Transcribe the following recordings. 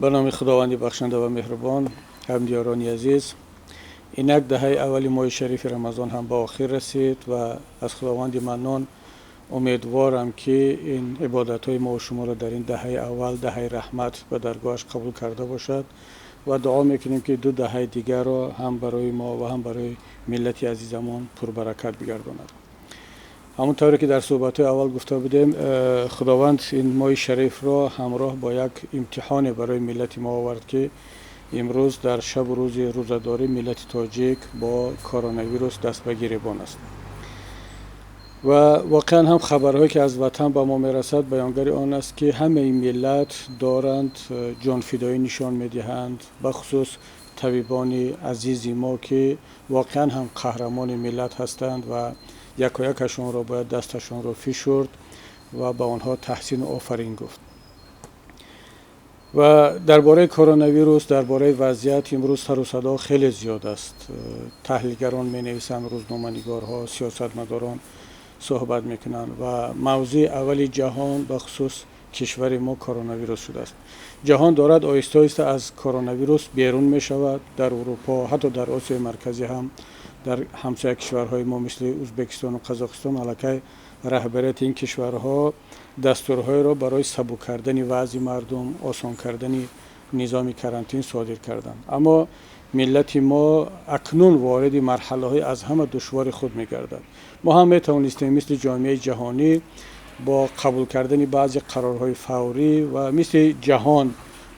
Ба номи Худованди бахшанда ва меҳрубон. Ҳамдиёрони азиз, инак даҳаи аввали моҳи шарифи Рамазон ҳам ба охир расид ва аз Худованди Маннон умедворам, ки ин ибодатҳои мо шуморо дар ин даҳаи аввал, даҳаи раҳмат, ба даргоҳаш қабул карда бошад ва дуо мекунем, ки ду даҳаи дигарро ҳам барои мо ва ҳам барои миллати азизамон пурбаракат бигардонад. Ҳамон тавре ки дар суҳбатҳои аввал гуфта будем, Худованд ин моҳи шарифро ҳамроҳ бо як имтиҳоне барои миллати мо овард, ки имрӯз дар шабу рӯзи рӯзадорӣ миллати тоҷик бо коронавирус даст ба гиребон аст. Ва воқеан ҳам хабарҳое, ки аз ватан ба мо мерасад, баёнгари он аст, ки ҳамаи миллат доранд ҷонфидоӣ нишон медиҳанд, бахусус табибони азизи мо, ки воқеан ҳам қаҳрамони миллат ҳастанд ва якоякашонро бояд дасташонро фишурд ва ба онҳо таҳсину офарин гуфт. Ва дар бораи коронавирус, дар бораи вазъият имрӯз сару садо хеле зиёд аст. Таҳлилгарон менависанд, рӯзноманигорҳо, сиёсатмадорон суҳбат мекунанд ва мавзӯи аввали ҷаҳон, бахусус кишвари мо, коронавирус шудааст. Ҷаҳон дорад оҳиста оҳиста аз коронавирус берун мешавад. Дар Урупо, ҳатто дар Осиёи Марказӣ ҳам, дар ҳамсоя кишварҳои мо, мисли Ӯзбекистону Қазоқистон, аллакай раҳбарияти ин кишварҳо дастурҳоеро барои сабук кардани вазъи мардум, осон кардани низоми карантин содир карданд. Аммо миллати мо акнун вориди марҳалаҳои аз ҳама душвори худ мегардад. Мо ҳам метавонистем мисли ҷомеаи ҷаҳонӣ бо қабул кардани баъзе қарорҳои фаврӣ ва мисли ҷаҳон,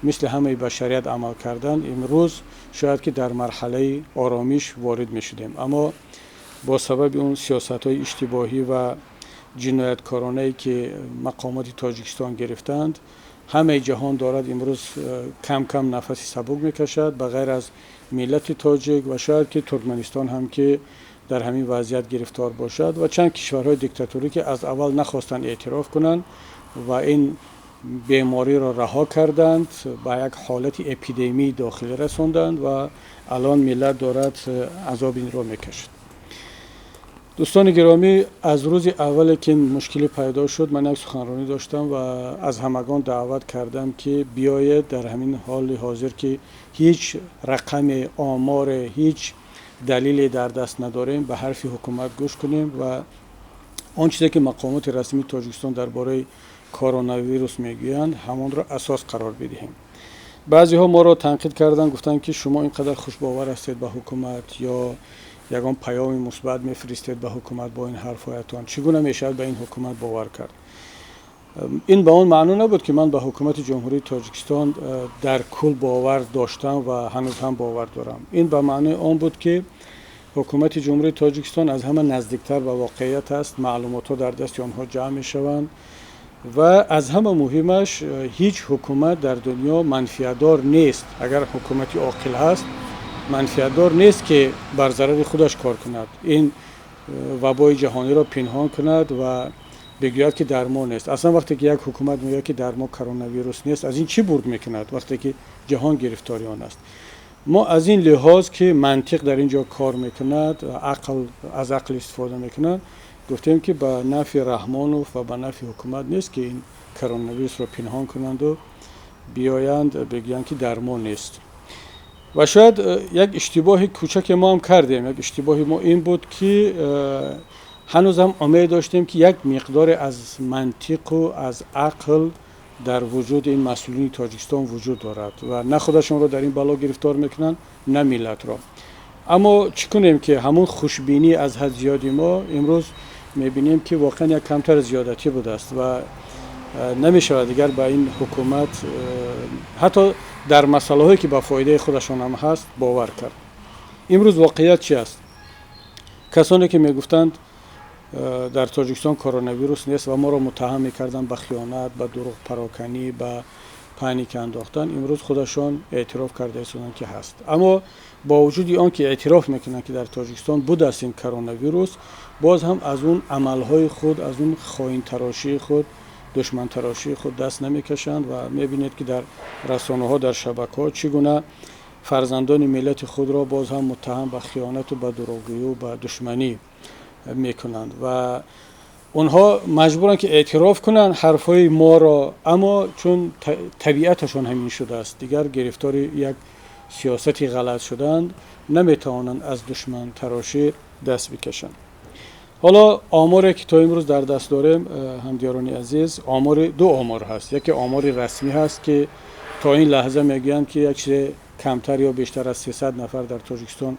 мисли ҳамаи башарият амал кардан, имрӯз шояд ки дар марҳалаи оромиш ворид мешудем. Аммо бо сабаби он сиёсатҳои иштибоҳӣ ва ҷинояткоронае, ки мақомоти Тоҷикистон гирифтанд, ҳамаи ҷаҳон дорад имрӯз кам кам нафаси сабук мекашад, ба ғайр аз миллати тоҷик ва шояд ки Туркманистон ҳам, ки дар ҳамин вазъият гирифтор бошад, ва чанд кишварҳои диктаторӣ, ки аз аввал нахостанд эътироф кунанд ва ин бемориро раҳо карданд, ба як ҳолати эпидемии дохилӣ расонданд ва алон миллат дорад азоби инро мекашад. Дӯстони гиромӣ, аз рӯзи аввале ки ин мушкилӣ пайдо шуд, ман як суханронӣ доштам ва аз ҳамагон даъват кардам, ки биёед дар ҳамин ҳоли ҳозир, ки ҳеҷ рақами, оморе, ҳеҷ далеле дар даст надорем, ба ҳарфи ҳукумат гӯш кунем ва он чизе ки мақомоти расмии Тоҷикистон дар бораи коронавирус мегӯянд, ҳамонро асос қарор бидиҳем. Баъзеҳо моро танқид карданд, гуфтанд, ки шумо ин қадар хушбовар ҳастед ба ҳукумат ё ягон паёми мусбат мефиристед ба ҳукумат бо ин ҳарфҳоятон, чӣ гуна мешавад ба ин ҳукумат бовар кард? Ин ба он маъно набуд, ки ман ба ҳукумати Ҷумҳурии Тоҷикистон дар кул бовар доштам ва ҳанӯз ҳам бовар дорам. Ин ба маънои он буд, ки ҳукумати Ҷумҳурии Тоҷикистон аз ҳама наздиктар ба воқеият аст, маълумотҳо дар дасти онҳо ҷамъ мешаванд ва аз ҳама муҳимаш, ҳеҷ ҳукумат дар дунё манфиатдор нест, агар ҳукумати оқил ҳаст, манфиатдор нест, ки бар зарари худаш кор кунад, ин вабои ҷаҳониро пинҳон кунад ва бигӯяд, ки дар мо нест. Аслан вақте ки як ҳукумат мегӯяд, ки дар мо коронавирус нест, аз ин чӣ бурд мекунад, вақте ки ҷаҳон гирифтори он аст? Мо аз ин лиҳоз, ки мантиқ дар ин ҷо кор мекунад, ақл, аз ақл истифода мекунад, гуфтем, ки ба нафъи Раҳмонов ва ба нафъи ҳукумат нест, ки ин коронавирусро пинҳон кунанду биёянд бигӯянд, ки дар мо нест. Ва шояд як иштибоҳи кӯчаке мо ҳам кардем. Як иштибоҳи мо ин буд, ки ҳанӯзам умед доштем, ки як миқдоре аз мантиқу аз ақл дар вуҷуди ин масъулини Тоҷикистон вуҷуд дорад ва на худашонро дар ин бало гирифтор мекунанд, на миллатро. Аммо чӣ кунем, ки ҳамон хушбинӣ аз ҳад зиёди мо имрӯз мебинем, ки воқеан як камтар зиёдатӣ будааст ва намешавад дигар ба ин ҳукумат ҳатто дар масъалаҳое, ки ба фоидаи худашон ҳам ҳаст, бовар кард. Имрӯз воқеият чи аст? Касоне ки мегуфтанд, дар Тоҷикистон коронавирус нест ва моро муттаҳам мекарданд ба хиёнат, ба дурӯғпароканӣ, ба паника андохтан, имрӯз худашон эътироф карда истоданд, ки ҳаст. Аммо бо вуҷуди он ки эътироф мекунанд, ки дар Тоҷикистон будааст ин коронавирус, боз ҳам аз он амалҳои худ, аз он хоинтарошии худ, душмантарошии худ даст намекашанд ва мебинед, ки дар расонаҳо, дар шабакаҳо чӣ гуна фарзандони миллати худро боз ҳам муттаҳам ба хиёнату ба дурӯғгӯю ба душманӣ мекунанд. Ва Онҳо маҷбуранд, ки эътироф кунанд ҳарфҳои моро, аммо чун табиаташон ҳамин шудааст, дигар гирифтори як сиёсати ғалат шуданд, наметавонанд аз душмантарошӣ даст бикашанд. Ҳоло оморе ки то имрӯз дар даст дорем, ҳамдиёрони азиз, омори ду омор ҳаст. Яке омори расмӣ ҳаст, ки то ин лаҳза мегӯянд, ки як чизе камтар ё бештар аз 300 нафар дар Тоҷикистон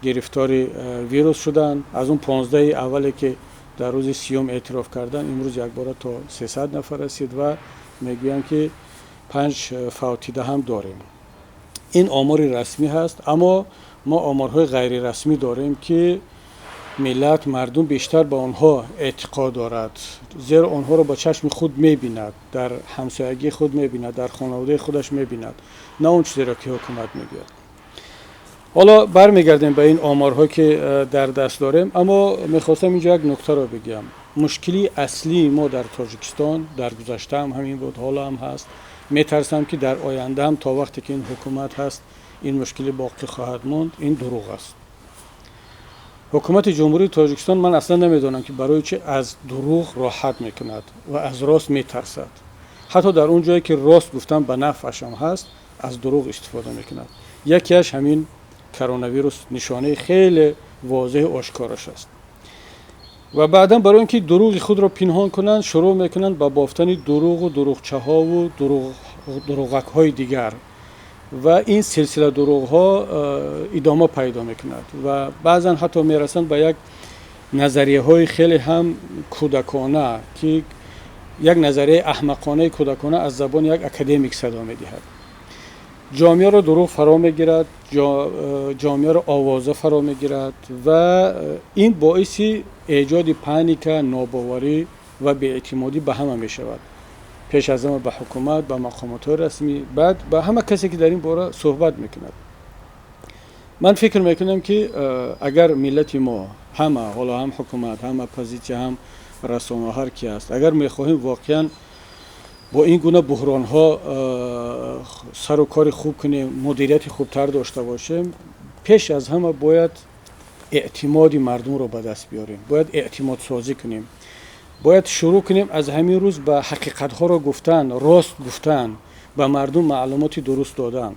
гирифтори вирус шуданд. Аз он 15-и аввале, ки дар рӯзи 30-ум эътироф карданд, имрӯз якбора то 300 нафар расид ва мегӯянд, ки панҷ фавтида ҳам дорем. Ин омори расмӣ ҳаст, аммо мо оморҳои ғайрирасмӣ дорем, ки миллат, мардум бештар ба онҳо эътиқод дорад, зеро онҳоро ба чашми худ мебинад, дар ҳамсоягии худ мебинад, дар хонаводаи худаш мебинад, на он чизеро, ки ҳукумат мегӯяд. Ҳоло бармегардем ба ин оморҳо, ки дар даст дорем, аммо мехостам инҷо як нуктаро бигӯям. Мушкили аслии мо дар Тоҷикистон дар гузашта ҳам ҳамин буд, ҳоло ҳам ҳаст, метарсам, ки дар оянда ҳам то вақте ки ин ҳукумат ҳаст, ин мушкилӣ боқӣ хоҳад монд. Ин дурӯғ аст. Ҳукумати Ҷумҳурии Тоҷикистон, ман аслан намедонам, ки барои чӣ аз дурӯғ роҳат мекунад ва аз рост метарсад. Ҳатто дар он ҷое, ки рост гуфтан ба нафъашам ҳаст, аз дурӯғ истифода мекунад. Якеаш ҳамин коронавирус нишонаи хеле возеҳу ошкораш аст. Ва баъдан барои ин ки дурӯғи худро пинҳон кунанд, шурӯъ мекунанд ба бофтани дурӯғу дурӯғчаҳову дурӯғакҳои дигар ва ин силсила дурӯғҳо идома пайдо мекунад ва баъзан ҳатто мерасанд ба як назарияҳои хеле ҳам кӯдакона, ки як назарияи аҳмақонаи кӯдакона аз забони як академик садо медиҳад. Ҷомеаро дурӯғ фаро мегирад, ҷомеаро овоза фаро мегирад ва ин боиси эҷоди паника, нобоварӣ ва беэътимодӣ ба ҳама мешавад, пеш аз ҳама ба ҳукумат, ба мақомотҳои расмӣ, баъд ба ҳама касе, ки дар ин бора суҳбат мекунад. Ман фикр мекунам, ки агар миллати мо ҳама, ҳоло ҳам ҳукумат, ҳам оппозитсия, ҳам расона, ҳар ки аст, агар мехоҳем воқеан бо ин гуна буҳронҳо сару кори хуб кунем, мудирияти хубтар дошта бошем, пеш аз ҳама бояд эътимоди мардумро ба даст биёрем, бояд эътимодсозӣ кунем, бояд шурӯъ кунем аз ҳамин рӯз ба ҳақиқатҳоро гуфтан, рост гуфтан, ба мардум маълумоти дуруст додан.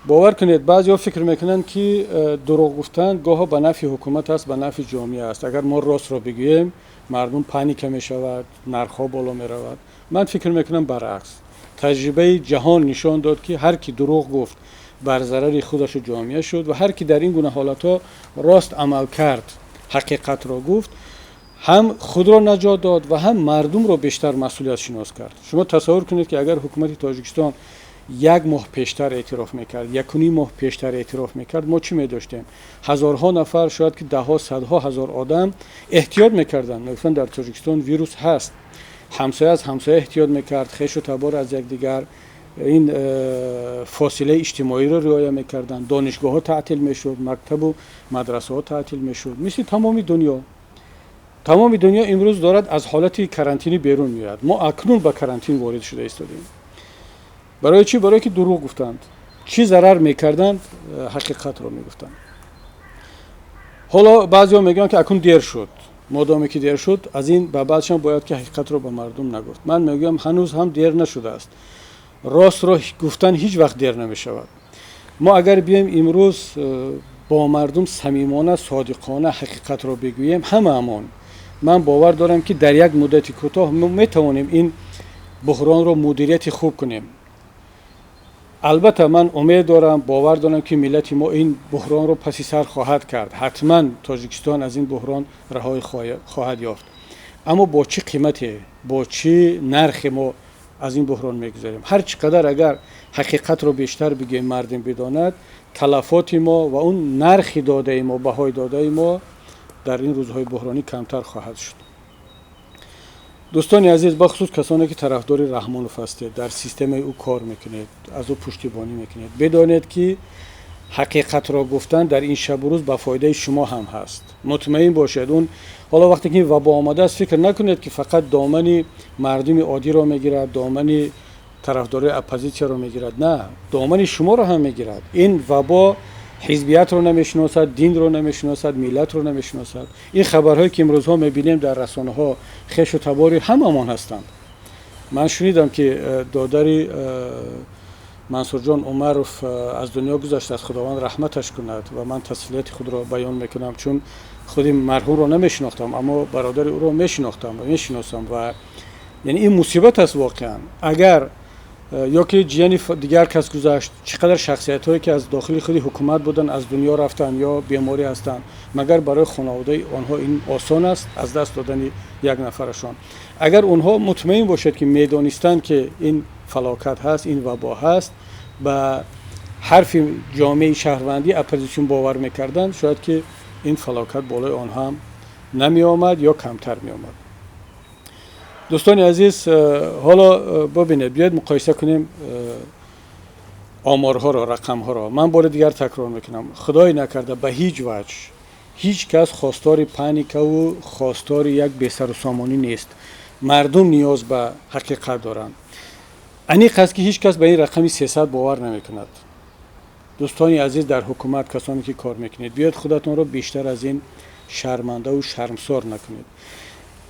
Бовар кунед, баъзеҳо фикр мекунанд, ки дурӯғ гуфтан гоҳо ба нафъи ҳукумат аст, ба нафъи ҷомеа аст. Агар мо ростро бигӯем, мардум паника мешавад, нархҳо боло меравад. Ман фикр мекунам, баръакс, таҷрибаи ҷаҳон нишон дод, ки ҳар ки дурӯғ гуфт, бар зарари худашу ҷомеа шуд ва ҳар ки дар ин гуна ҳолатҳо рост амал кард, ҳақиқатро гуфт, ҳам худро наҷот дод ва ҳам мардумро бештар масъулиятшинос кард. Шумо тасаввур кунед, ки агар ҳукумати Тоҷикистон як моҳ пештар эътироф мекард, 1.5 моҳ пештар эътироф мекард, мо чӣ медоштем? Ҳазорҳо нафар, шояд ки даҳҳо, садҳо ҳазор одам эҳтиёт мекарданд, мегуфтанд, дар Тоҷикистон вирус ҳаст. Ҳамсоя аз ҳамсоя эҳтиёт мекард, хешу табор аз якдигар, ин фосилаи иҷтимоиро риоя мекарданд, донишгоҳҳо таътил мешуд, мактабу мадрасаҳо таътил мешуд, мисли тамоми дунё. Тамоми дунё имрӯз дорад аз ҳолати карантинӣ берун меояд. Мо акнун ба карантин ворид шуда истодем. Барои чӣ? Барое ки дурӯғ гуфтанд. Чӣ зарар мекарданд? Ҳақиқатро мегуфтанд. Ҳоло баъзеҳо мегӯянд, ки акнун дер шуд, модоме ки дер шуд, аз ин ба баъдшам бояд ки ҳақиқатро ба мардум нагуфт. Ман мегӯям, ҳанӯз ҳам дер нашудааст. Ростро гуфтан ҳеҷ вақт дер намешавад. Мо агар биёем имрӯз бо мардум самимона, содиқона ҳақиқатро бигӯем ҳамаамон, ман бовар дорам, ки дар як муддати кӯтоҳ мо метавонем ин буҳронро мудирияти хуб кунем. Албатта, ман умед дорам, бовар дорам, ки миллати мо ин буҳронро паси сар хоҳад кард. Ҳатман Тоҷикистон аз ин буҳрон раҳоӣ хоҳад ёфт. Аммо бо чӣ қимате, бо чӣ нархе мо аз ин буҳрон мегузарем? Ҳар чӣ қадар агар ҳақиқатро бештар бигӯем, мардум бидонад, талафоти мо ва он нархи додаи мо, баҳои додаи мо дар ин рӯзҳои буҳронӣ камтар хоҳад шуд. Дӯстони азиз, бахусус касоне, ки тарафдори Раҳмонов ҳастед, дар системаи ӯ кор мекунед, аз ӯ пуштибонӣ мекунед, бидонед, ки ҳақиқатро гуфтан дар ин шабу рӯз ба фоидаи шумо ҳам ҳаст. Мутмаин бошед, он ҳоло вақте ки ин вабо омадааст, фикр накунед, ки фақат домани мардуми оддиро мегирад, домани тарафдорои оппозитсияро мегирад. На, домани шуморо ҳам мегирад. Ин вабо. Ҳизбиятро намешиносад, динро намешиносад, миллатро намешиносад. Ин хабарҳое ки имрӯзҳо мебинем дар расонаҳо, хешу табори ҳамамон ҳастанд. Ман шунидам, ки додари Мансурҷон Умаров аз дунё гузаштааст, Худованд раҳматаш кунад, ва ман таслияти худро баён мекунам, чун худи марҳумро намешинохтам, аммо бародари ӯро мешинохтам ва мешиносам. Ва яъне ин мусибат аст воқеан. Агар ё ки ҷияни дигар кас гузашт, чӣ қадар шахсиятҳое ки аз дохили худи ҳукумат буданд, аз дунё рафтанд ё беморӣ ҳастанд, магар барои хонаводаи онҳо ин осон аст, аз даст додани як нафарашон? Агар онҳо, мутмаин бошед, ки медонистанд, ки ин фалокат ҳаст, ин вабо ҳаст, ба ҳарфи ҷомеаи шаҳрвандӣ, оппозитсион бовар мекарданд, шояд ки ин фалокат болои онҳо ҳам намеомад ё камтар меомад. Дӯстони азиз, ҳоло бубинед, биёед муқоиса кунем оморҳоро, рақамҳоро. Ман бори дигар такрор мекунам, худое накарда, ба ҳеҷ ваҷҳ ҳеҷ кас хостори паникаву хостори як бесарусомонӣ нест. Мардум ниёз ба ҳақиқат доранд. Аниқ аст, ки ҳеҷ кас ба ин рақами 300 бовар намекунад. Дӯстони азиз, дар ҳукумат касоне ки кор мекунед, биёед худатонро бештар аз ин шармандаву шармсор накунед.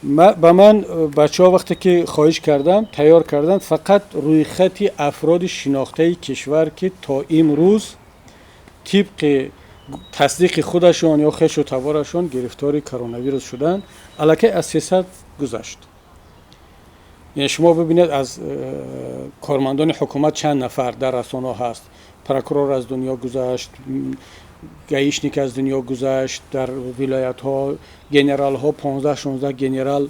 Ба ман бачаҳо вақте ки хоҳиш кардам, тайёр карданд фақат рӯйхати афроди шинохтаи кишвар, ки то имрӯз тибқи тасдиқи худашон ё хешу таборашон гирифтори коронавирус шуданд. Аллакай аз 300 гузашт. Яъне шумо бибинед, аз кормандони ҳукумат чанд нафар дар расонаҳо ҳаст. Прокурор аз дунё гузашт, гаишник аз дунё гузашт, дар вилоятҳо генералҳо, 15-16 генерал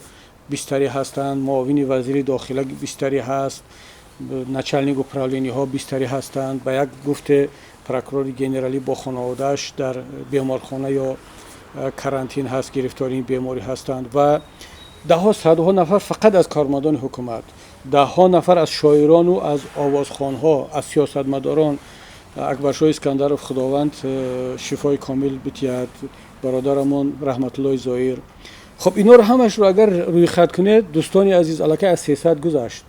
бистарӣ ҳастанд, муовини вазири дохила бистарӣ ҳаст, начальник управление ҳо бистарӣ ҳастанд. Ба як гуфте, прокурори генералӣ бо хонаводааш дар беморхона ё карантин ҳаст, гирифтори ин беморӣ ҳастанд. Ва даҳҳо, садҳо нафар фақат аз кормандони ҳукумат, даҳҳо нафар аз шоирону аз овозхонҳо, аз сиёсатмадорон. Акбаршоҳ Искандаров, Худованд шифои комил битиҳад, бародарамон Раҳматуллои Зоир. Хоб, инҳоро ҳамашро агар рӯйхат кунед, дӯстони азиз, аллакай аз 300 гузашт.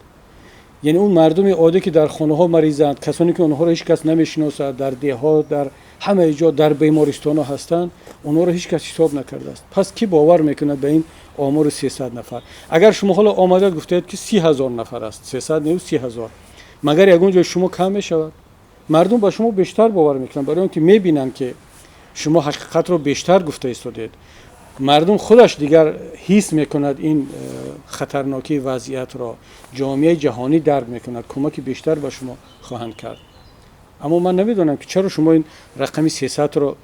Яъне он мардуми оддӣ, ки дар хонаҳо маризанд, касоне ки онҳоро ҳеҷ кас намешиносад, дар деҳот, дар ҳамаи ҷо, дар бемористонҳо ҳастанд, онҳоро ҳеҷ кас ҳисоб накардааст. Пас кӣ бовар мекунад ба ин омори 300 нафар? Агар шумо ҳоло омадад гуфтаед, ки 30 000 нафар аст, 300 не, 30 000, магар ягон ҷой шумо кам мешавад? Мардум ба шумо бештар бовар мекунанд, барои он ки мебинанд, ки шумо ҳақиқатро бештар гуфта истодед. Мардум худаш дигар ҳис мекунад ин хатарнокии вазъиятро. Ҷомеаи ҷаҳонӣ дарк мекунад, кӯмаки бештар ба шумо хоҳанд кард. Аммо ман намедонам, ки чаро шумо ин рақами 300-ро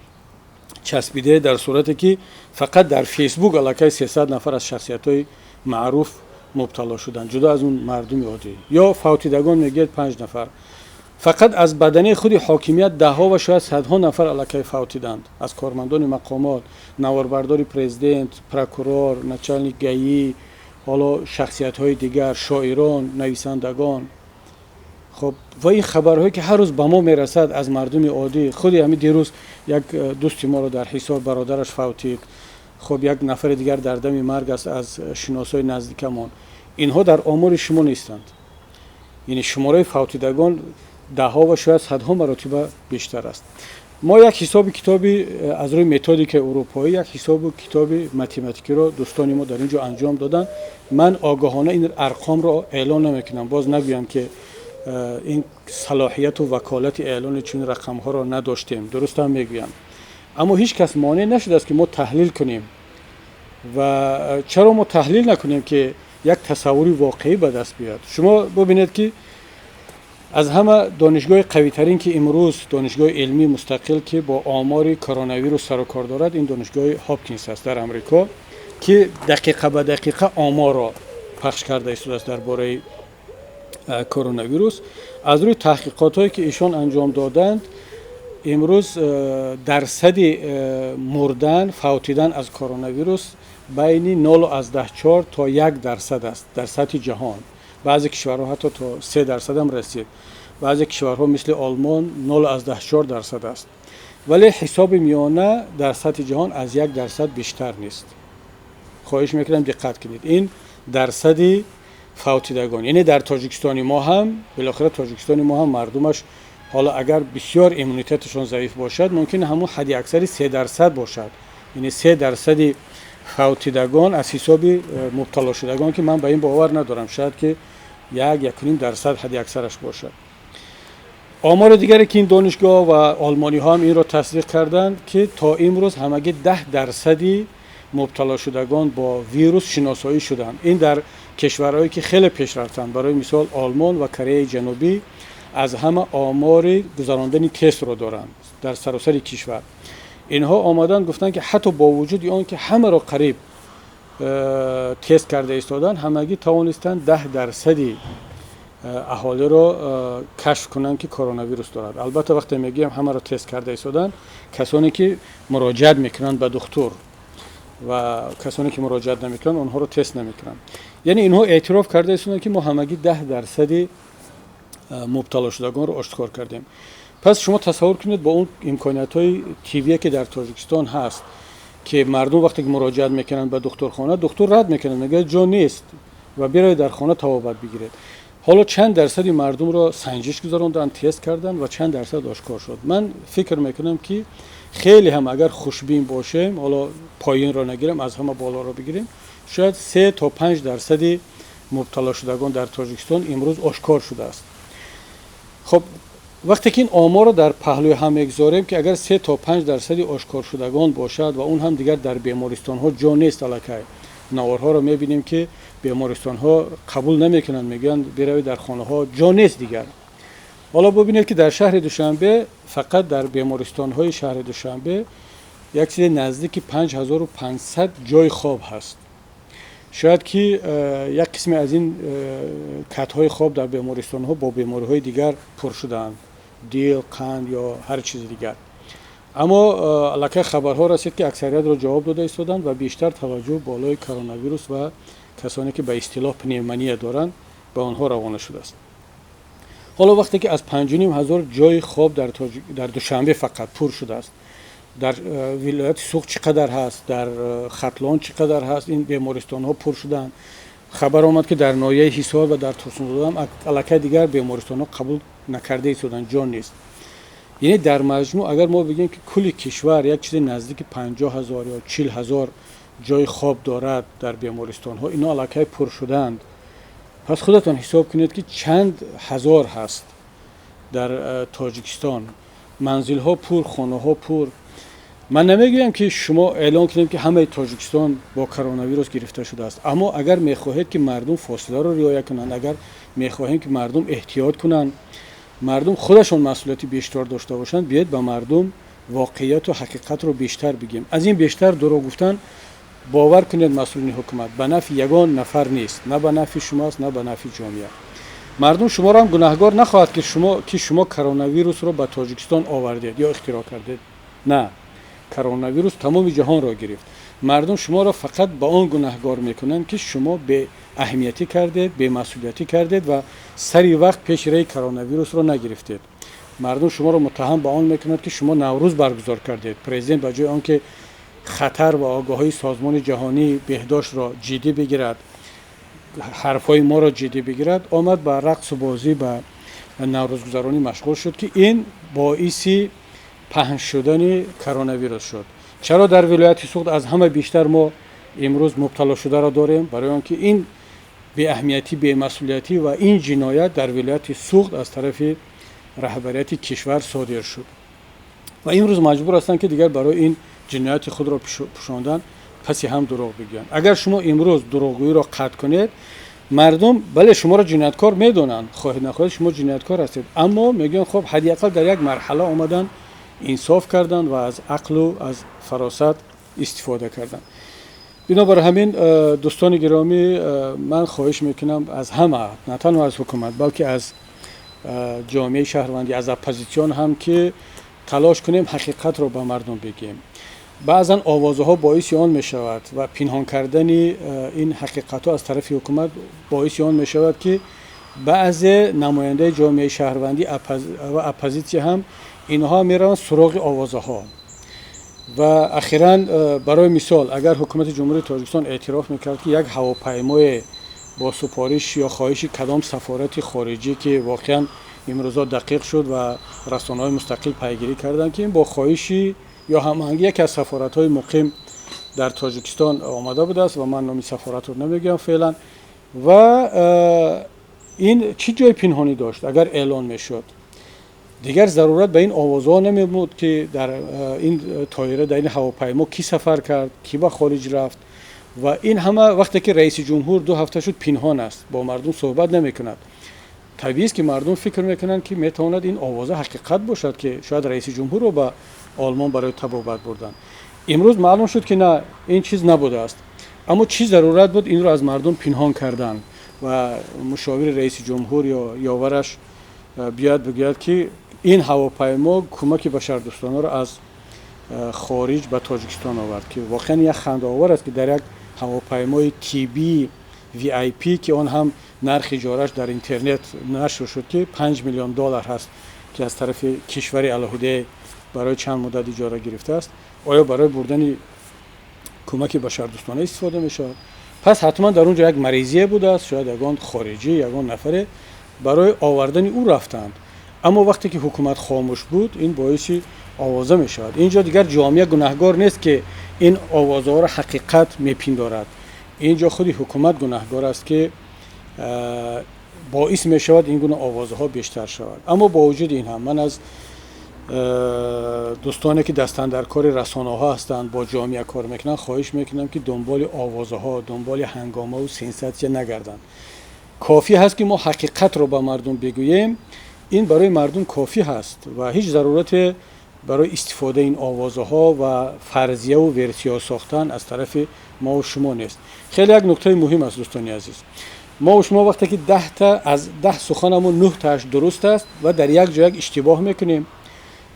часпидаед, дар сурате ки фақат дар Фейсбук аллакай 300 нафар аз шахсиятҳои маъруф мубтало шуданд, ҷудо аз он мардуми оддӣ. Ё фавтидагон мегӯяд панҷ нафар. Фақат аз баданаи худи ҳокимият даҳҳо ва шояд садҳо нафар аллакай фавтиданд, аз кормандони мақомот, наворбардори президент, прокурор, начальник ГАИ, ҳоло шахсиятҳои дигар, шоирон, нависандагон. Хоб, ва ин хабарҳое ки ҳар рӯз ба мо мерасад аз мардуми оддӣ. Худи ҳамин дирӯз як дӯсти моро дар Ҳисор бародараш фавтид. Хоб, як нафари дигар дар дами марг аст аз шиносҳои наздикамон. Инҳо дар омори шумо нестанд. Яъне шумораи фавтидагон даҳҳо ва шояд садҳо маротиба бештар аст. Мо як ҳисоби китоби аз рӯи методикаи урупоӣ, як ҳисобу китоби математикиро дӯстони мо дар ин ҷо анҷом доданд. Ман огоҳона ин арқомро эълон намекунам, боз нагӯям, ки ин салоҳияту ваколати эълони чунин рақамҳоро надоштем. Дурустам мегӯям, аммо ҳеҷ кас монеъ нашудааст, ки мо таҳлил кунем. Ва чаро мо таҳлил накунем, ки як тасаввури воқеӣ ба даст биёяд? Шумо бубинед, ки аз ҳама донишгоҳи қавитарин, ки имрӯз донишгоҳи илмии мустақил, ки бо омори коронавирус сару кор дорад, ин донишгоҳи Ҳопкинс аст дар Амрико, ки дақиқа ба дақиқа оморро пахш карда истодааст дар бораи коронавирус. Аз рӯи таҳқиқотҳое, ки ишон анҷом доданд, имрӯз дарсади мурдан, фавтидан аз коронавирус байни 0,4 то 1% аст дар сатҳи ҷаҳон. Баъзе кишварҳо ҳатто то 3%ам расид. Баъзе кишварҳо, мисли Олмон, 0,4% аст, вале ҳисоби миёна дар сатҳи ҷаҳон аз 1% бештар нест. Хоҳиш мекунам, диққат кунед: ин дарсади фавтидагон. Яъне дар Тоҷикистони мо ҳам, билохира Тоҷикистони мо ҳам мардумаш Ҳоло агар бисёр иммунитеташон заиф бошад, мумкин ҳамун ҳадди аксари 3% бошад, яъне 3% фавтидагон аз ҳисоби мубталошудагон, ки ман ба ин бовар надорам, шояд ки 1-1.5% ҳадди аксараш бошад. Омори дигаре ки ин донишгоҳ ва олмониҳо ҳам инро тасдиқ карданд, ки то имрӯз ҳамагӣ 10% мубталошудагон бо вирус шиносоӣ шуданд. Ин дар кишварҳое ки хеле пеш рафтанд, барои мисол Олмон ва Кореяи Ҷанубӣ аз ҳама омори гузарондани тестро доранд дар саросари кишвар. Инҳо омаданд, гуфтанд, ки ҳатто бо вуҷуди он ки ҳамаро қариб тест карда истоданд, ҳамагӣ тавонистанд 10% аҳолиро кашф кунанд, ки коронавирус дорад. Албатта, вақте мегӯям ҳамаро тест карда истоданд, касоне ки муроҷиат мекунанд ба духтур, ва касоне ки муроҷиат намекунанд, онҳоро тест намекунанд. Яъне инҳо эътироф карда истоданд, ки мо ҳамагӣ 10% мубталошудагонро ошкор кардем. Пас шумо тасаввур кунед, бо он имкониятҳои тиббие ки дар Тоҷикистон ҳаст, ки мардум вақте ки муроҷиат мекунанд ба духтурхона, духтур рад мекунад, мегӯяд, ҷо нест ва биравед, дар хона табобат бигиред. Ҳоло чанд дарсади мардумро санҷиш гузаронданд, тест карданд ва чанд дарсад ошкор шуд? Ман фикр мекунам, ки хеле ҳам агар хушбин бошем, ҳоло поинро нагирем, аз ҳама болоро бигирем, шояд 3 то 5% мубталошудагон дар Тоҷикистон имрӯз ошкор шудааст. Хоб, вақте ки ин оморро дар паҳлӯи ҳам мегузорем, ки агар 3 то 5% ошкоршудагон бошад ва он ҳам дигар дар бемористонҳо ҷо нест, аллакай наворҳоро мебинем, ки бемористонҳо қабул намекунанд, мегӯянд, биравед дар хонаҳо, ҷо нест дигар. Ҳоло бубинед, ки дар шаҳри Душанбе, фақат дар бемористонҳои шаҳри Душанбе як чизи наздики 5500 ҷои хоб ҳаст. Шояд ки як қисме аз ин катҳои хоб дар бемористонҳо бо бемориҳои дигар пур шудаанд, дил, қанд ё ҳар чизи дигар. Аммо аллакай хабарҳо расид, ки аксариятро ҷавоб дода истоданд ва бештар таваҷҷӯҳ болои коронавирус ва касоне ки ба истилоҳ пневмония доранд, ба онҳо равона шудааст. Ҳоло вақте ки аз 5500 ҷои хоб дар Душанбе фақат пур шудааст, дар вилояти Суғд чӣ қадар ҳаст, дар Хатлон чӣ қадар ҳаст, ин бемористонҳо пур шуданд. Хабар омад, ки дар ноҳияи Ҳисор ва дар Турсунзода аллакай дигар бемористонҳо қабул накарда истоданд, ҷо нест. Яъне дар маҷмӯъ агар мо бигӯем, ки кулли кишвар як чизи наздики 50 000 ё 40 000 ҷои хоб дорад дар бемористонҳо, ино аллакай пур шуданд, пас худатон ҳисоб кунед, ки чанд ҳазор ҳаст дар Тоҷикистон. Манзилҳо пур, хонаҳо пур. Ман намегӯям, ки шумо эълон кунед, ки ҳамаи Тоҷикистон бо коронавирус гирифта шудааст, аммо агар мехоҳед, ки мардум фосиларо риоя кунанд, агар мехоҳем, ки мардум эҳтиёт кунанд, мардум худашон масъулияти бештар дошта бошанд, биёед, ба мардум воқеияту ҳақиқатро бештар бигӯем. Аз ин бештар дурӯғ гуфтан, бовар кунед, масъулини ҳукумат, ба нафъи ягон нафар нест, на ба нафъи шумоаст, на ба нафъи ҷомеа. Мардум шуморо ҳам гунаҳгор нахоҳад, ки шумо коронавирусро ба Тоҷикистон овардед ё ихтироъ кардед. На, коронавирус тамоми ҷаҳонро гирифт. Мардум шуморо фақат ба он гунаҳгор мекунанд, ки шумо беаҳамиятӣ кардед, бемасъулиятӣ кардед ва сари вақт пеши раи коронавирусро нагирифтед. Мардум шуморо муттаҳам ба он мекунад, ки шумо Наврӯз баргузор кардед. Президент ба ҷои он ки хатар ва огоҳии Созмони ҷаҳонии беҳдоштро ҷиддӣ бигирад, ҳарфҳои моро ҷиддӣ бигирад, омад, ба рақсу бозӣ, ба наврӯзгузаронӣ машғул шуд, ки ин боиси паҳн шудани коронавирус шуд. Чаро дар вилояти Суғд аз ҳама бештар мо имрӯз мубталошударо дорем? Барои он ки ин беаҳамиятӣ, бемасъулиятӣ ва ин ҷиноят дар вилояти Суғд аз тарафи раҳбарияти кишвар содир шуд ва имрӯз маҷбур ҳастанд, ки дигар барои ин ҷинояти худро пӯшондан паси ҳам дурӯғ бигӯянд. Агар шумо имрӯз дурӯғгӯиро қатъ кунед, мардум, бале, шуморо ҷинояткор медонанд, хоҳед нахоҳед, шумо ҷинояткор ҳастед, аммо мегӯянд, хоб, ҳадди ақал дар як марҳала омаданд, инсоф карданд ва аз ақлу аз фаросат истифода карданд. Бинобар ҳамин, дӯстони гиромӣ, ман хоҳиш мекунам аз ҳама, на танҳо аз ҳукумат, балки аз ҷомеаи шаҳрвандӣ, аз оппозитсион ҳам, ки талош кунем, ҳақиқатро ба мардум бигӯем. Баъзан овозаҳо боиси он мешавад ва пинҳон кардани ин ҳақиқатҳо аз тарафи ҳукумат боиси он мешавад, ки баъзе намояндаи ҷомеаи шаҳрвандӣ ва оппозитсия ҳам, инҳо мераванд суроғи овозаҳо. Ва ахиран, барои мисол, агар ҳукумати Ҷумҳурии Тоҷикистон эътироф мекард, ки як ҳавопаймое бо супориш ё хоҳиши кадом сафорати хориҷӣ, ки воқеан Имрӯзҳо дақиқ шуд ва расонаҳои мустақил пайгирӣ карданд, ки ин бо хоҳиши ё ҳамоҳангӣ яке аз сафоратҳои муқим дар Тоҷикистон омада будааст ва ман номи сафоратро намегӯям феълан. Ва ин чӣ ҷои пинҳонӣ дошт? Агар эълон мешуд, дигар зарурат ба ин овозҳо намебуд, ки дар ин тоира, дар ин ҳавопаймо кӣ сафар кард, кӣ ба хориҷ рафт. Ва ин ҳама вақте ки раиси ҷумҳур 2 ҳафта шуд пинҳон аст, бо мардум суҳбат намекунад, табиист, ки мардум фикр мекунанд, ки метавонад ин овоза ҳақиқат бошад, ки шояд раиси ҷумҳурро ба Олмон барои табобат бурданд. Имрӯз маълум шуд, ки на, ин чиз набудааст. Аммо чӣ зарурат буд инро аз мардум пинҳон кардан ва мушовири раиси ҷумҳур ё ёвараш биёяд, бигӯяд, ки ин ҳавопаймо кӯмаки башардӯстонаро аз хориҷ ба Тоҷикистон овард, ки воқеан як хандаовар аст, ки дар як ҳавопаймои тиббии VIP, ки он ҳам нархи иҷораш дар интернет нашр шуд, ки 5 миллион доллар ҳаст, ки аз тарафи кишвари алоҳидае барои чанд муддат иҷора гирифтааст, оё барои бурдани кӯмаки башардӯстона истифода мешавад? Пас ҳатман дар он ҷо як маризие будааст, шояд ягон хориҷӣ, ягон нафаре барои овардани ӯ рафтанд. Аммо вақте ки ҳукумат хомӯш буд, ин боиси овоза мешавад. Ин ҷо дигар ҷомеа гунаҳгор нест, ки ин овозаҳоро ҳақиқат мепиндорад. Ин ҷо худи ҳукумат гунаҳгор аст, ки боис мешавад ин гуна овозаҳо бештар шавад. Аммо бо вуҷуди ин ҳам ман аз дӯстоне, ки дастандаркори расонаҳо ҳастанд, бо ҷомеа кор мекунанд, хоҳиш мекунам, ки дунболи овозаҳо, дунболи ҳангомаву сенсатсия нагарданд. Кофӣ ҳаст, ки мо ҳақиқатро ба мардум бигӯем. Ин барои мардум кофӣ ҳаст ва ҳеҷ зарурате барои истифодаи ин овозаҳо ва фарзияву версияҳо сохтан аз тарафи мову шумо нест. Хеле як нуктаи муҳим аст, дӯстони азиз. Мо шумо вақте ки 10-та аз 10 суханамон нӯҳтааш дуруст аст ва дар як ҷо як иштибоҳ мекунем,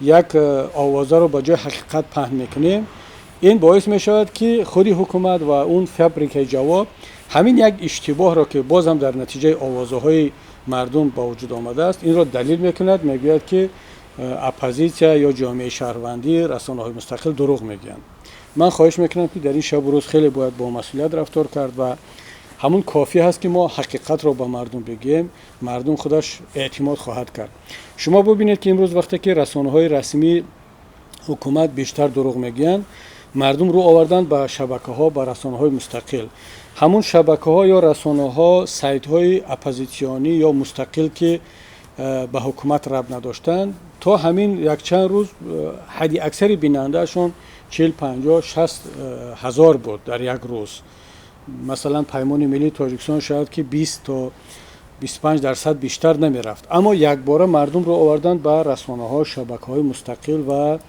як овозаро ба ҷои ҳақиқат паҳн мекунем, ин боис мешавад, ки худи ҳукумат ва он фабрикаи ҷавоб ҳамин як иштибоҳро, ки боз ҳам дар натиҷаи овозаҳои мардум ба вуҷуд омадааст, инро далил мекунад, мегӯяд, ки оппозитсия ё ҷомеаи шаҳрвандӣ, расонаҳои мустақил дурӯғ мегӯянд. Ман хоҳиш мекунам, ки дар ин шабу рӯз хеле бояд бо масъулият рафтор кард ва ҳамун кофӣ ҳаст, ки мо ҳақиқатро ба мардум бигӯем, мардум худаш эътимод хоҳад кард. Шумо бубинед, ки имрӯз вақте ки расонаҳои расмии ҳукумат бештар дурӯғ мегӯянд, мардум рӯ оварданд ба шабакаҳо, ба расонаҳои мустақил. Ҳамун шабакаҳо ё расонаҳо, сайтҳои оппозитсионӣ ё мустақил, ки ба ҳукумат рабт надоштанд, то ҳамин якчанд рӯз ҳадди аксари бинандаашон 40, 50, 60 ҳазор буд дар як рӯз. Масалан, Паймони миллии Тоҷикистон шояд ки 20 то 25% бештар намерафт. Аммо якбора мардум рӯ оварданд ба расонаҳо, шабакаҳои мустақил ва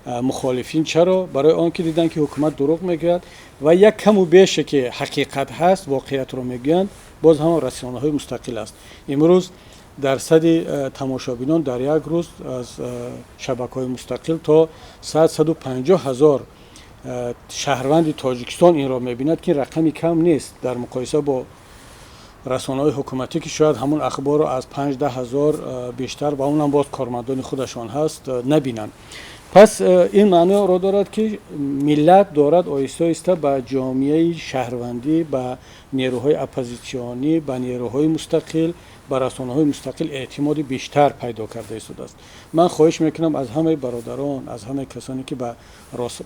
мухолифин. Чаро? Барои он ки диданд, ки ҳукумат дурӯғ мегӯяд ва як каму беше, ки ҳақиқат ҳаст, воқеиятро мегӯянд, боз ҳамон расонаҳои мустақил аст. Имрӯз дарсади тамошобинон дар як рӯз аз шабакаҳои мустақил то 100, 150 ҳазор шаҳрванди Тоҷикистон инро мебинад, ки рақами кам нест дар муқоиса бо расонаҳои ҳукуматӣ, ки шояд ҳамун ахборро аз 5-10 ҳазор бештар, ва унам боз кормандони худашон ҳаст, набинанд. Пас ин маъноро дорад, ки миллат дорад оҳиста оҳиста ба ҷомеаи шаҳрвандӣ, ба нерӯҳои оппозитсионӣ, ба нерӯҳои мустақил, ба расонаҳои мустақил эътимоди бештар пайдо карда истодааст. Ман хоҳиш мекунам аз ҳамаи бародарон, аз ҳамаи касоне, ки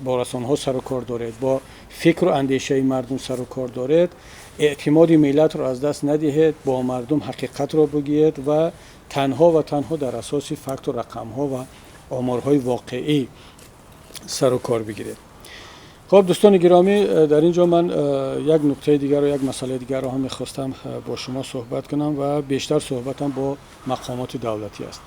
бо расонаҳо сару кор доред, бо фикру андешаи мардум сару кор доред, эътимоди миллатро аз даст надиҳед, бо мардум ҳақиқатро бигӯед ва танҳо ва танҳо дар асоси факту рақамҳо ва оморҳои воқеӣ сару кор бигиред. Хуб, дӯстони гиромӣ, дар ин ҷо ман як нуктаи дигарро, як масъалаи дигарро ҳам мехостам бо шумо суҳбат кунам ва бештар суҳбатам бо мақомоти давлатӣ аст.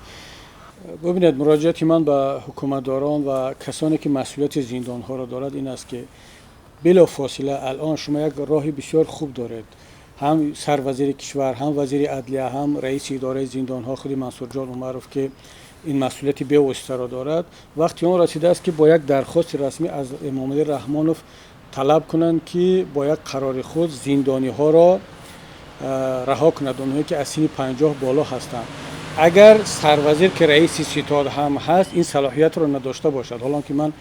Бубинед, муроҷиати ман ба ҳукуматдорон ва касоне, ки масъулияти зиндонҳоро дорад, ин аст, ки билофосила алон шумо як роҳи бисёр хуб доред. Ҳам сарвазири кишвар, ҳам вазири адлия, ҳам раиси идораи зиндонҳо, худи Мансурҷон Умаров, ки ин масъулияти бевоситаро дорад, вақти он расидааст, ки бо як дархости расмӣ аз Эмомалӣ Раҳмонов талаб кунанд, ки бо як қарори худ зиндониҳоро раҳо кунад, онҳое ки аз синни 50 боло ҳастанд. Агар сарвазир, ки раиси ситод ҳам ҳаст, ин салоҳиятро надошта бошад, ҳолон ки ман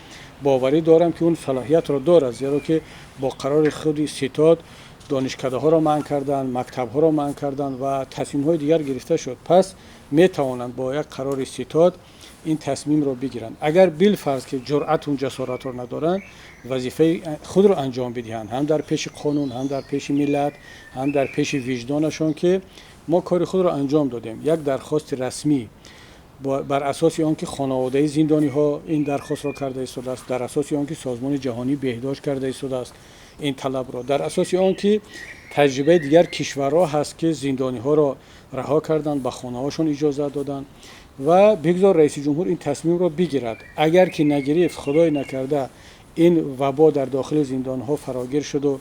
боварӣ дорам, ки он салоҳиятро дорад, зеро ки бо қарори худи ситод Донишкадаҳоро манъ карданд, мактабҳоро манъ карданд ва тасмимҳои дигар гирифта шуд. Пас метавонанд бо як қарори ситод ин тасмимро бигиранд. Агар билфарз ки ҷуръату ҷасоратро надоранд, вазифаи худро анҷом бидиҳанд, ҳам дар пеши қонун, ҳам дар пеши миллат, ҳам дар пеши виҷдонашон, ки мо кори худро анҷом додем. Як дархости расмӣ бар асоси он ки хонаводаи зиндониҳо ин дархостро карда истодааст, дар асоси он ки Созмони ҷаҳонии беҳдошт карда истодааст ин талабро, дар асоси он ки таҷрибаи дигар кишварҳо ҳаст, ки зиндониҳоро раҳо карданд, ба хонаҳошон иҷозат доданд, ва бигзор раиси ҷумҳур ин тасмимро бигирад. Агар ки нагирифт, худой накарда, ин вабо дар дохили зиндонҳо фарогир шуду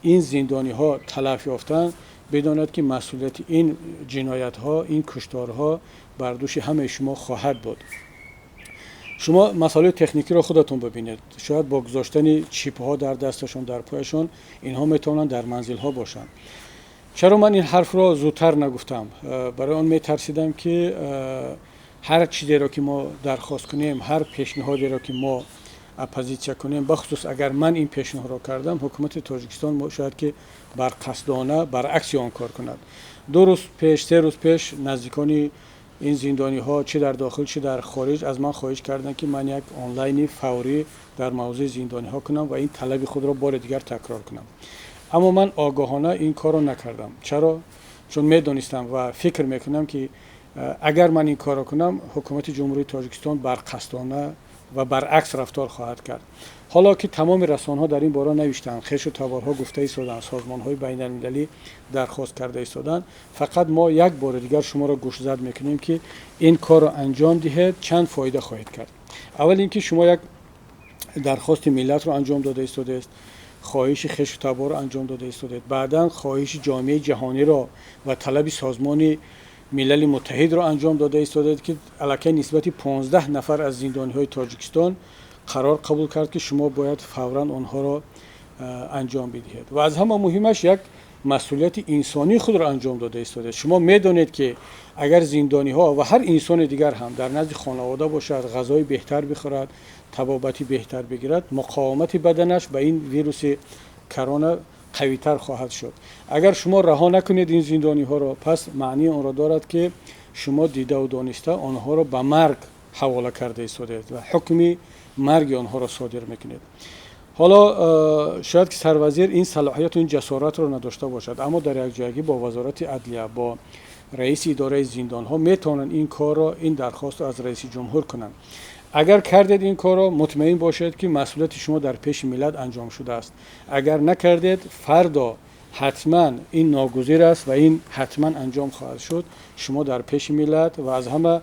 ин зиндониҳо талаф ёфтанд, бидонад, ки масъулияти ин ҷиноятҳо, ин кушторҳо бар дӯши ҳамаи шумо хоҳад буд. Шумо масъалаи техникиро худатон бибинед. Шояд бо гузоштани чипҳо дар дасташон, дар пояшон инҳо метавонанд дар манзилҳо бошанд. Чаро ман ин ҳарфро зудтар нагуфтам? Барои он метарсидам, ки ҳар чизеро ки мо дархост кунем, ҳар пешниҳодеро ки мо оппозитсия кунем, бахусус агар ман ин пешниҳодро кардам, ҳукумати Тоҷикистон шояд ки барқасдона баръакси он кор кунад. 2 рӯз пеш, 3 рӯз пеш наздикони ин зиндониҳо, чӣ дар дохил, чӣ дар хориҷ, аз ман хоҳиш карданд, ки ман як онлайни фаврӣ дар мавзӯи зиндониҳо кунам ва ин талаби худро бори дигар такрор кунам. Аммо ман огоҳона ин корро накардам. Чаро? Чун медонистам ва фикр мекунам, ки агар ман ин корро кунам, ҳукумати Ҷумҳурии Тоҷикистон барқасдона ва баръакс рафтор хоҳад кард. Ҳоло ки тамоми расонаҳо дар ин бора навиштанд, хешу таборҳо гуфта истоданд, созмонҳои байналмилалӣ дархост карда истоданд, фақат мо як бори дигар шуморо гӯшзад мекунем, ки ин корро анҷом диҳед. Чанд фоида хоҳед кард? Аввал ин ки шумо як дархости миллатро анҷом дода истодааст, хоҳиши хешу таборро анҷом дода истодед, баъдан хоҳиши ҷомеаи ҷаҳониро ва талаби Созмони Милали Муттаҳидро анҷом дода истодед, ки аллакай нисбати 15 нафар аз зиндониҳои Тоҷикистон қарор қабул кард, ки шумо бояд фавран онҳоро анҷом бидиҳед. Ва аз ҳама муҳимаш, як масъулияти инсонии худро анҷом дода истодед. Шумо медонед, ки агар зиндониҳо ва ҳар инсони дигар ҳам дар назди хонавода бошад, ғазои беҳтар бихӯрад, табобати беҳтар бигирад, муқовимати баданаш ба ин вируси корона қавитар хоҳад шуд. Агар шумо раҳо накунед ин зиндониҳоро, пас маънии онро дорад, ки шумо дидаву дониста онҳоро ба марг ҳавола карда истодед ва ҳукми марги онҳоро содир мекунед. Ҳоло шояд ки сарвазир ин салоҳияту ин ҷасоратро надошта бошад, аммо дар якҷоягӣ бо Вазорати адлия, бо раиси идораи зиндонҳо метавонанд ин корро, ин дархостро аз раиси ҷумҳур кунанд. Агар кардед ин корро, мутмаин бошед, ки масъулияти шумо дар пеши миллат анҷом шудааст. Агар накардед, фардо ҳатман ин ногузир аст ва ин ҳатман анҷом хоҳад шуд. Шумо дар пеши миллат ва аз ҳама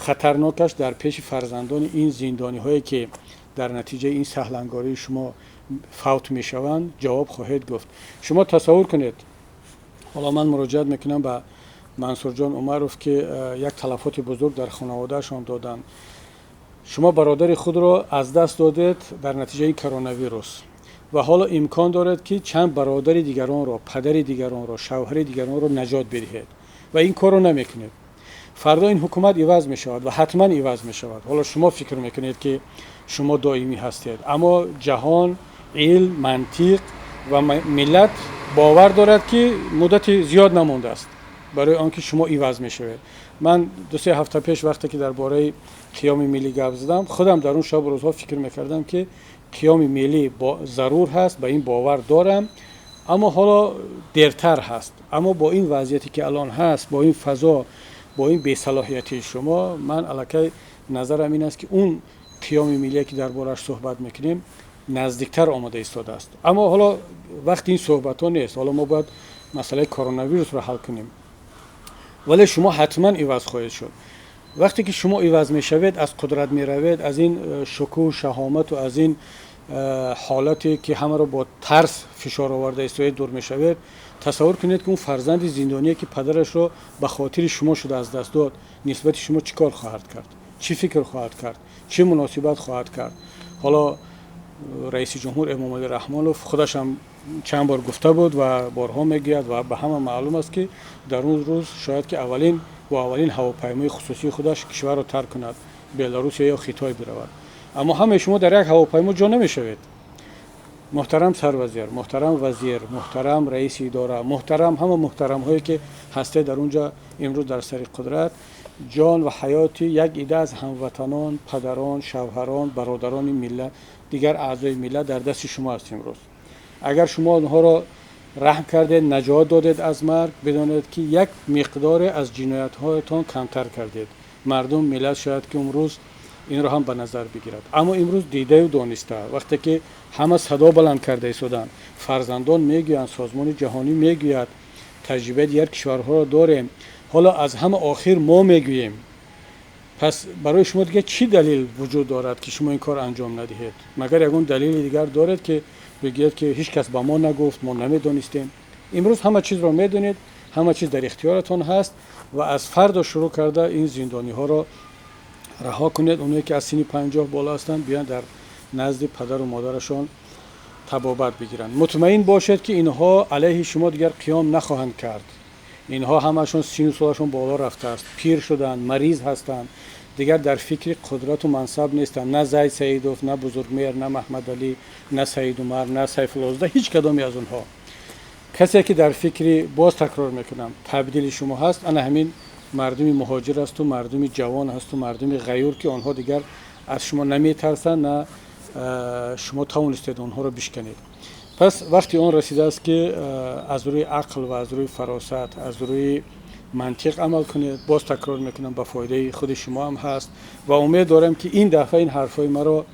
хатарнокаш дар пеши фарзандони ин зиндониҳое, ки дар натиҷаи ин саҳлангории шумо фавт мешаванд, ҷавоб хоҳед гуфт. Шумо тасаввур кунед, ҳоло ман муроҷиат мекунам ба Мансурҷон Умаров, ки як талафоти бузург дар хонаводаашон доданд. Шумо бародари худро аз даст додед дар натиҷаи коронавирус ва ҳоло имкон доред, ки чанд бародари дигаронро, падари дигаронро, шавҳари дигаронро наҷот бидиҳед ва ин корро намекунед. Фардо ин ҳукумат иваз мешавад ва ҳатман иваз мешавад. Ҳоло шумо фикр мекунед, ки шумо доимӣ ҳастед, аммо ҷаҳон, илм, мантиқ ва миллат бовар дорад, ки муддати зиёд намондааст барои он ки шумо иваз мешавед. Ман 2-се ҳафта пеш, вақте ки дар бораи қиёми миллӣ гап задам, худам дар он шабу рӯзҳо фикр мекардам, ки қиёми миллӣ зарур ҳаст, ба ин бовар дорам, аммо ҳоло дертар ҳаст. Аммо бо ин вазъияте ки алон ҳаст, бо ин фазо, бо ин бесалоҳиятии шумо, ман аллакай назарам ин аст, ки он қиёми миллие, ки дар борааш суҳбат мекунем, наздиктар омода истодааст. Аммо ҳоло вақти ин суҳбатҳо нест. Ҳоло мо бояд масъалаи коронавирусро ҳал кунем. Вале шумо ҳатман иваз хоҳед шуд. Вақте ки шумо иваз мешавед, аз қудрат меравед, аз ин шукӯҳу шаҳомату аз ин ҳолате, ки ҳамаро бо тарс фишор оварда истоед, дур мешавед. Тасаввур кунед, ки он фарзанди зиндоние, ки падарашро ба хотири шумо шуда аз даст дод, нисбати шумо чӣ кор хоҳад кард, чӣ фикр хоҳад кард, чӣ муносибат хоҳад кард? Ҳоло раиси ҷумҳур Эмомалӣ Раҳмонов худашам чанд бор гуфта буд ва борҳо мегӯяд ва ба ҳама маълум аст, ки дар он рӯз шояд ки аввалин бо аввалин ҳавопаймои хусусии худаш кишварро тарк кунад, Беларусия ё Хитой биравад. Аммо ҳамаи шумо дар як ҳавопаймо ҷо намешавед. Муҳтарам сарвазир, муҳтарам вазир, муҳтарам раиси идора, муҳтарам ҳама муҳтарамҳое ки ҳастед дар онҷо имрӯз дар сари қудрат, ҷон ва ҳаёти як ида аз ҳамватанон, падарон, шавҳарон, бародарони миллат, дигар аъзои миллат дар дасти шумо аст имрӯз. Агар шумо онҳоро раҳм кардед, наҷот додед аз марг, бидонед ки як миқдоре аз ҷиноятҳоятон камтар кардед. Мардум, миллат шояд ки имрӯз инро ҳам ба назар бигирад. Аммо имрӯз дидаю дониста, вақте ки ҳама садо баланд карда истоданд, фарзандон мегӯянд, созмони ҷаҳонӣ мегӯяд, таҷрибаи дигар кишварҳоро дорем, ҳоло аз ҳама охир мо мегӯем. Пас барои шумо дигар чӣ далел вуҷуд дорад ки шумо ин кор анҷом надиҳед? Магар ягон далели дигар доред ки бигӯед ки ҳеҷ кас ба мо нагуфт, мо намедонистем? Имрӯз ҳама чизро медонед, ҳама чиз дар ихтиёратон ҳаст ва аз фардо шурӯъ карда ин зиндониҳоро раҳо кунед. Онҳое ки аз синни 50 боло ҳастанд, биёянд дар назди падару модарашон табобат бигиранд. Мутмаин бошед ки инҳо алайҳи шумо дигар қиём нахоҳанд кард. Инҳо ҳамашон сину солашон боло рафтааст, пир шуданд, мариз ҳастанд, дигар дар фикри қудрату мансаб нестанд. На Зайд Саидов, на Бузургмеҳр, на Маҳмадалӣ, на Саидумар, на Сайфуллозода, ҳеҷ кадоме аз онҳо. Касе ки дар фикри, боз такрор мекунам, табдили шумо ҳаст, ана ҳамин мардуми муҳоҷир асту мардуми ҷавон ҳасту мардуми ғайюр, ки онҳо дигар аз шумо наметарсанд, на шумо тавонистед онҳоро бишканед. Пас вақти он расидааст ки аз рӯи ақл ва аз рӯи фаросат, аз рӯи мантиқ амал кунед. Боз такрор мекунам, ба фоидаи худи шумо ҳам ҳаст ва умед дорам ки ин дафъа ин ҳарфҳои маро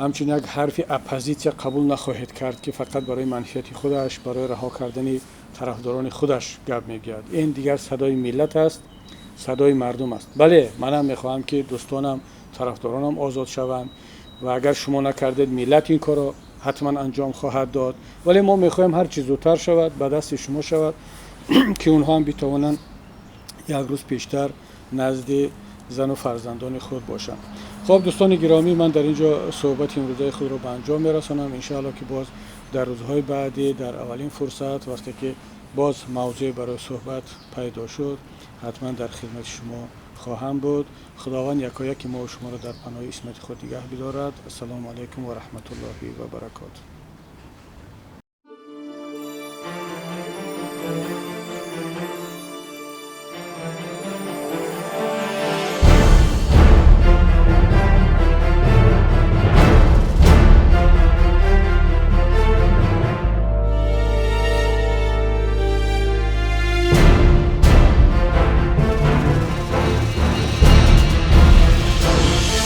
ҳамчун як ҳарфи оппозитсия қабул нахоҳед кард, ки фақат барои манфиати худаш, барои раҳо кардани тарафдорони худаш гап мегӯяд. Ин дигар садои миллат аст, садои мардум аст. Бале, манам мехоҳам ки дӯстонам, тарафдоронам озод шаванд ва агар шумо накардед, миллат ин корро ҳатман анҷом хоҳад дод. Вале мо мехоҳем ҳар чиз зудтар шавад, ба дасти шумо шавад, ки онҳо ҳам битавонанд як рӯз пештар назди зану фарзандони худ бошанд. Хоб, дӯстони гиромӣ, ман дар ин ҷо суҳбати имрӯзаи худро ба анҷом мерасонам. Иншаалло ки боз дар рӯзҳои баъдӣ, дар аввалин фурсат, вақте ки боз мавзӯе барои суҳбат пайдо шуд, ҳатман дар хидмати шумо хоҳам буд. Худованд якояки мо шуморо дар паноҳи исмати худ нигаҳ бидорад. Ассалому алайкум ва раҳматуллоҳи ва баракотуҳ.